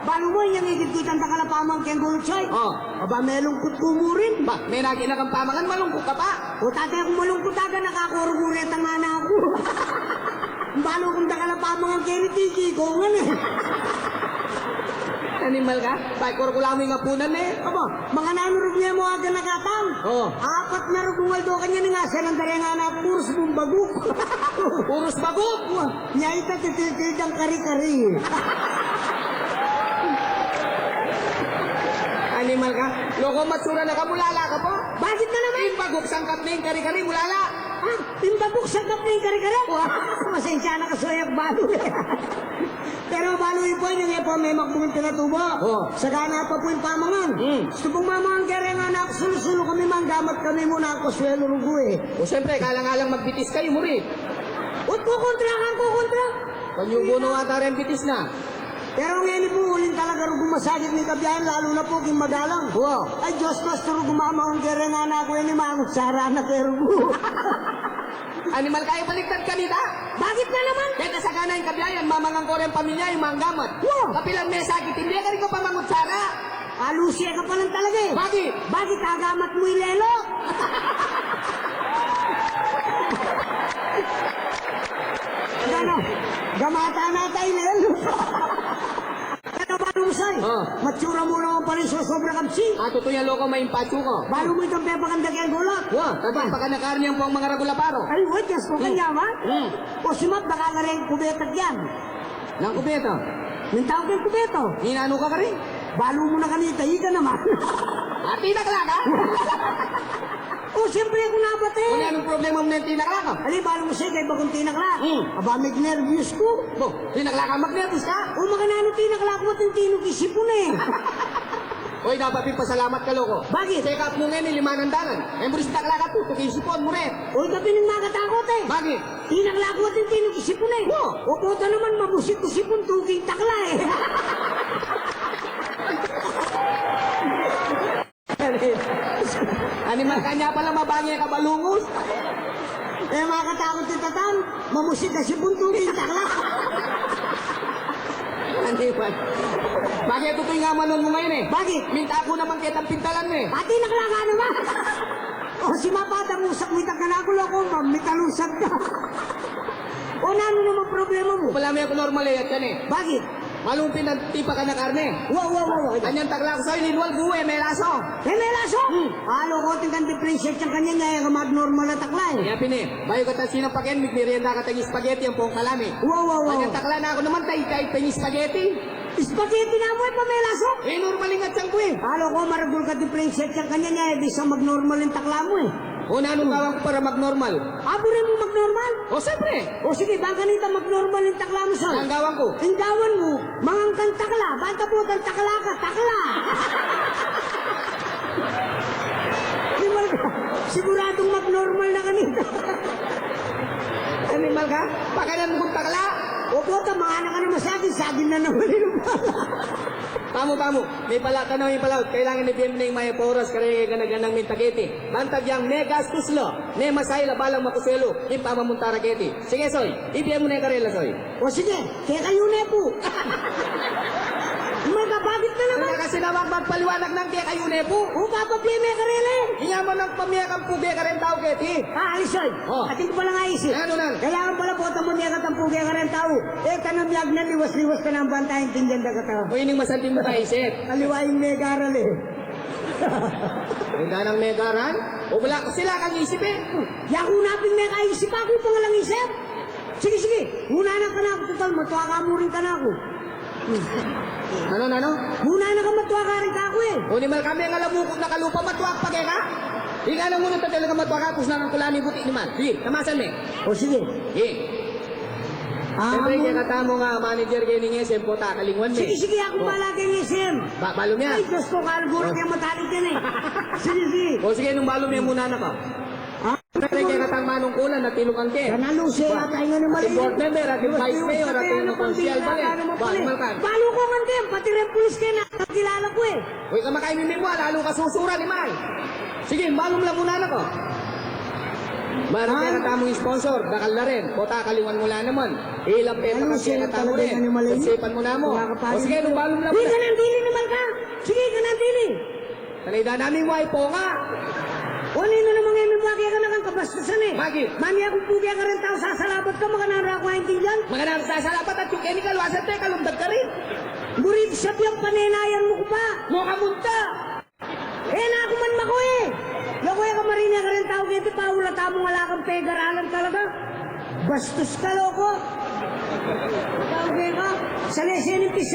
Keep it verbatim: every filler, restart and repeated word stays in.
Balu mu, inyang ikit-kitan da ka la pamangan keng gulut, Soy. O. Aba, melungkut ku mu rin. Ba, menagi na kang pamangan, malungkut ka pa? O, tata, kung malungkut ka, aganaka ku rugule tang anak ku. Balu kung da ka la pamangan keni, tiki ku ngan e. Animal ka? Ba, kura ku la mu ing apunan e. Aba, mangananu rugule mu aganaka tang? O. Apat na rugung aldo kanyan ing asalan da reng anak ku, purus mu baguk. Purus baguk? Wa. Nya ita titiltil dang kari-kari. Animal ka. Loko, matsura na ka, mulala ka pa. Bakit na naman? Ing baguk sangkap ne, ing kari-kari mulala. Ah, ing baguk sangkap ne, ing kari-kari. Wa, pasensya na ka, Soy, ak balu. Pero balu yu pu, inyang e pa memakbung ing pinatubu. O. Sagana pa pu ing pamangan. Hmm. Gustu pung mamangan ke reng anak ku, sulu-sulu kami, manggamat kami muna, aku swelu rugu e. O, siyempre, kalang-alang magbitis kayu, muri. Ut kukontra kang kukontra. Panyugo na wata reng bitis na. Pero ngeni pu, uling talaga rugu masakit ning kabiayan, lalu na pu king magalang. Wow. Ay, Diyos ku, astu rugu mamangan ke reng anak ku, ini mangutsara na ke rugu. Animal ka, e, baliktad kanita. Bakit na naman? Keta sagana ing kabiayan, mamangan ko reng pamilya, ing manggamat. Wow. Kapilan me sakit, e ka rin ko pa mangutsara. Alusi ka pa lang talaga e. Bakit? Bakit agamat mu i lelo? Gana, gamatan na ta i lelo. Pero balu mu, Soy, o, matsura mu naman pala ing sosobra kabsi. A, tutu yan, loko, maimpatsu ku. Balu mu itang pepakanda keng gulut. Wa, tata, pakanakar niyan pu ing mangaragul a paro. Ay, wa, Diyos ku, hmm, kanyaman. Hmm. O, simap, baka na reng kubeta yan. Nang kubeta? Minta ku keng kubeta. Ninanu ka karin? Balu mu na kanita, ika naman. A, tinakla ka? O, siyempre, aku na bate. O, nanung problema mu neng tinakla ka? Ali, balu mu, Soy, kaybat kung tinakla. Hmm. Aba, magnerbiyos ku. Bo, tinakla ka, magnerbiyos ka? O, makananu tinakla ku, atin tinug ing sipun e. Oy, dapat pin pasalamat ka, loko. Bakit? Check up mu ngeni, lima nang dalan. E, buris takla ka, tutuki ing sipun mu rin. Oy, ka pin ing makatakut e. Bakit? Tinakla ku, atin tinug ing sipun e. Wo! O, puta naman, mamusik ku sipun, tuki ing takla e. Animal ka, nya pala mabangi ka balungus. E, makatakut ita tang, mamusik ka sipun, tuki ing takla. Animal. Bakit tutu ing amanuan mu ngeni e? Bakit? Minta ku naman ketang pintalan e. Pati nakla ka naman. O, simap, patamusak mu itang kanaku, loko, mamitalusan ka. O, nanu naman problema mu? Bala me aku normal e, at yan e. Bakit? Malung pin ang tipa ka na karne. Wa, wa, wa, wa. Anyang takla ku, Soy, linwal, gu e, melaso. E, melaso? Hmm. Alo ko, atin kang diperensya kang kanyan, nya e ka magnormal a takla e. Nya pin e, bayu ka ta sinapaken, migmerienda ka tang spaghetti ampong kalami. Wa, wa, wa, wa. Anyang takla na ku naman, tay, tay, tay, spaghetti. Spaghetti na mu e, pamelaso? E, normal ing atsan ku e. Alo ko, maragul ka diperensya kang kanyan, nya e bisa magnormal ing takla mu e. O, nanung gawan ku para magnormal? A, buri mu magnormal? O, siyempre. O, sige, bang kanita magnormal ing takla mu, Soy. Nanu gawan ku? Ing gawan mu, mangan kang takla, banta butang takla ka, takla. Animal ka, siguradung magnormal na kanita. Animal ka? Pakanan mu kung takla? O, puta, mangan ka naman saging, saging na naman. Pamu, pamu. Mipala, tanaw, mipala, kailangan ibie mu ne ing mayap a oras kareng e gana-ganang mintageti. Bantang yang megastus la, ne masail a balang makuselu ing pamamunta ra keti. Sige, Soy, ibie mu ne karela, Soy. O sige, kekayu ne pu. Magabagit na naman. Kasi naman magpaliwanag nang kekayu ne pu. O, papabie me karela e. Inya mu nang pamie kang puge kareng tau keti. A, ali, Soy. O. Atin ku palang aisip. Nanu, nanu? Kailangan pala bota mu mie kang puge kareng tau. E, tanam yag na liwas-liwas ka nang banta, intindian da ka ta. O, ining masanting mu kaisip. Aliwa ing megaral e. Inda nang megaran? O, bala, sila kang isip e. Yaku na pin mekaisip, aku pa nga lang isip. Sige, sige. Muna na kanaku, tutal, matua ka mu rin kanaku. Nanu, nanu? Muna na ka, matua ka rin kaku e. O, animal ka, mengalamukut na kalupa, matua ka pa keka? Ika nang muna, tutal, matua ka, pusnan ku la ning buti, animal. Sige, tamasan me. O, sige. Sige. A, siyempre, kekatamu nga manager keni, e, siyempre, takalingwan me. Sige, sige, aku bala keni, siyempre. Ba, balu me. Ay, Diyos ko, kalgura keng matalik yan e. Sige, sige. O, sige, nung balu me, muna na ka. A, siyempre, kekatang manungkulan, natilukan ke. Kanalusi, ba, yata yung ano, ating mali. Board member, ating vice mayor, ating ano, konsehal, bale. Balu ko ngan din, pati rin pulis kena, kilala ku e. Uy, ka makaimimim mu, lalu ka susura, animal. Sige, balu mu la, muna na ka. Marumi na tamung sponsor, dakal la rin. Pota, kaliwan mu la naman. Ilang peta kasi na tamu rin. Sipan mu na mu. O sige, nung balum lang. Sige ka nang dili, numal ka. Sige ka nang dili. Tanay da namin, way po nga. O, ninu naman ngayon, mimwagi ka na kang kabastusan e. Magi. Mami, akong pugi ka rin tau, sasalabat ka, makanara ko nga intindihan. Makanara sasalabat at yung keni kalwasan te, kalumdag ka rin. Burit siya biyang panenayan mu ku pa. Mu kamunta. E na ku man maku e. Yaku e ka marinya ka rin tau keti, paula tamung ala kang pegaralan talaga. Bastus ka, loko. Tau keka. Salese ning pis